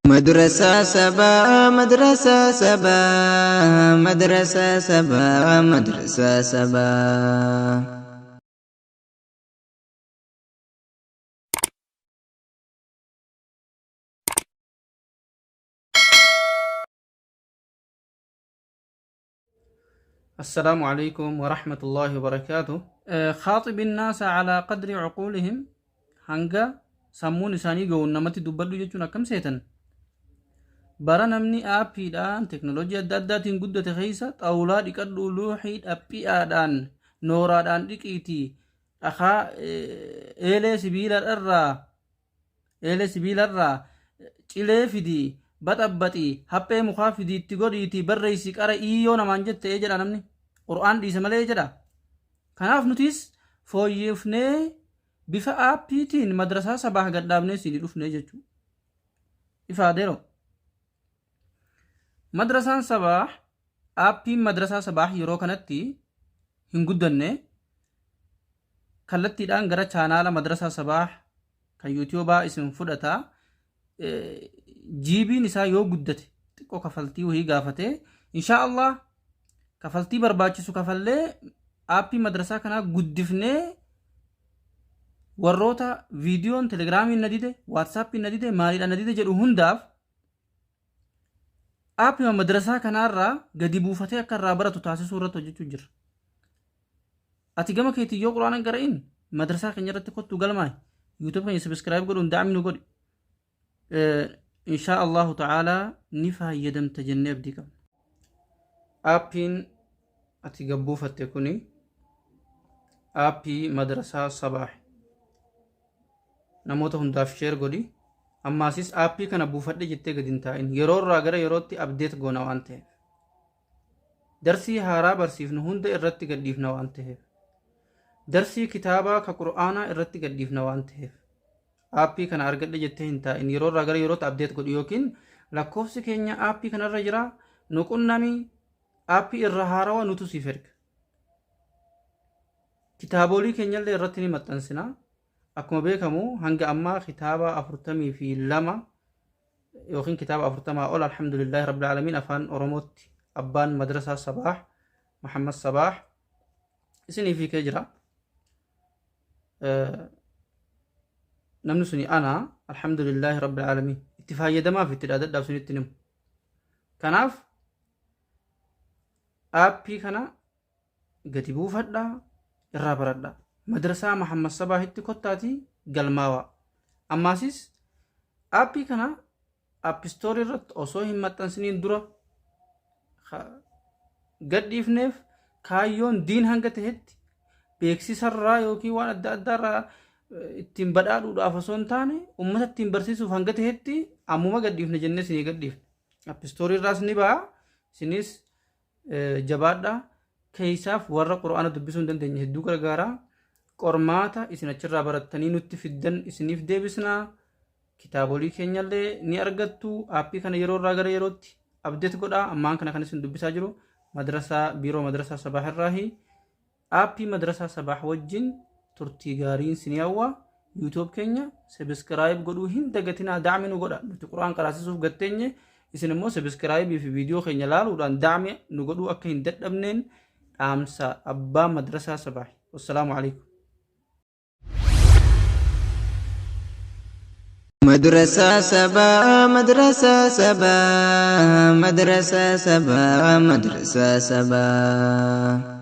Madrasaa Sabaa, Madrasaa Sabaa, Madrasaa Sabaa, Madrasaa Sabaa. السلام عليكم ورحمة الله وبركاته. خاطب الناس على قدر عقولهم، hanga sammuun isaanii ga'uun namatti dubbadhu jechuun akkam seetan? Bara namni aappiidhaan teknooloojii adda addaatiin guddate keessa xawulaa dhiqadhu, luuxii dhaphi'aadhaan nooraadhaan dhiqiitii, dhakaa eelee sibiilarraa, eelee sibiilarraa cilee fidii, baxabbaxii haphee mukaa fidii itti godhiitii barreessi qara iyyoo namaan jette ee jedha namni Qur'aan dhiise malee jedha. Kanaaf nutis fooyyefnee bifa aappiitiin Madrasaa Sabaah gadhaabnee isinii dhufnee jechuudha. Ifaadeero. Madrasaan Sabaah, aappiin Madrasaa Sabaah yeroo kanatti hin guddanne. Kallattiidhaan gara chaanaala Madrasaa Sabaah kan yuutiyuubaa isin fudhata. Jiibiin isaa yoo guddate xiqqoo kafaltii wayii gaafatee, inshaa Allah kafaltii barbaachisu kafallee aappii madrasaa kanaa guddifnee warroota viidiyoon telegiraamiin na dide, waatsaappiin na dide, maaliidhaan na dide jedhu hundaaf aappima madrasaa kanaarraa gadi buufatee akka irraa baratu taasisuu irratti hojjechuu jirra. Ati gama keetiin yoo Qur'aana hin qara'in madrasaa keenya irratti kottuu galmaa'i. YouTube keenya subscribe godhuun da'amni nu godhi. Inshaa Allahu ta'aalaa ni faayyadamta jennee abdii qabna. Aappiin ati gabbuufatte kuni aappii Madrasaa Sabaah. Namoota hundaaf sheer godhi. Ammaasis aappii kana buufadhe jettee gadi hin taa'in. Yeroo irraa gara yerootti update goona waan ta'eef. Darsii haaraa barsiifnu hunda irratti gadhiifna waan ta'eef. Darsii kitaabaa ka Qur'aanaa irratti gadhiifna waan ta'eef. Aappii kana argadhe jettee hin taa'in. Yeroo irraa gara yerootti update godhi yookiin lakkoofsi keenya aappii kanarra jira, nu qunnami, aappii irra haarawa nutu siif erga. Kitaabolii keenyallee irratti ni maxxansina. Akkuma beekamu hanga ammaa kitaaba 42 yookiin kitaaba 40 ol, alhamdulillahi rabbil aalamiin, afaan Oromootti abbaan Madrasaa Sabaah Muhammad Sabaah isiniif hiikee jira. Namni suni ana, alhamdulillahi rabbil aalamiin, itti fayyadamaaf itti dhaadadhaaf sunitti himu. Kanaaf aappii kana gadi buufadhaa, irraa baradhaa. Madrasaa Muhammad Sabaahitti kottaatii galmaawaa. Ammaasis aappii kana App Store irratti osoo hin maxxansiniin dura gadhiifneef kaayyoon diin hanga ta'etti beeksisarraa yookiin waan adda addaarraa ittiin badhaadhuudhaaf osoo hin taane uummata ittiin barsiisuuf hanga ta'etti ammuma gadhiifne jennee isinii gadhiifne. App Store irraas ni ba'a. Isinis jabaadhaa. Keessaaf warra Qur'aana dubbisuu hin dandeenye hedduu gargaara. Qormaata isin achirraa barattanii nutti fiddan isiniif deebisna. Kitaabolii keenyallee ni argattu. Aappii kana yeroo irraa gara yerootti update godhaa. Ammaan kana kan isin dubbisaa jiru madrasaa biiroo Madrasaa Sabaah irraahi. Aappii Madrasaa Sabaah wajjin turtii gaariin isin hawwa. YouTube keenya subscribe godhuu hin dagatinaa, da'mi nu godha. Nuti Qur'aan qaraasisuuf gatteenye, isin immoo subscribe fi viidiyoo keenya laaluudhaan da'mi nu godhuu akka hin dadhabneen dhaamsa abbaa Madrasaa Sabaah. Wassalaamu alaikum. Madrasaa Sabaa, Madrasaa Sabaa, Madrasaa Sabaa, Madrasaa Sabaa.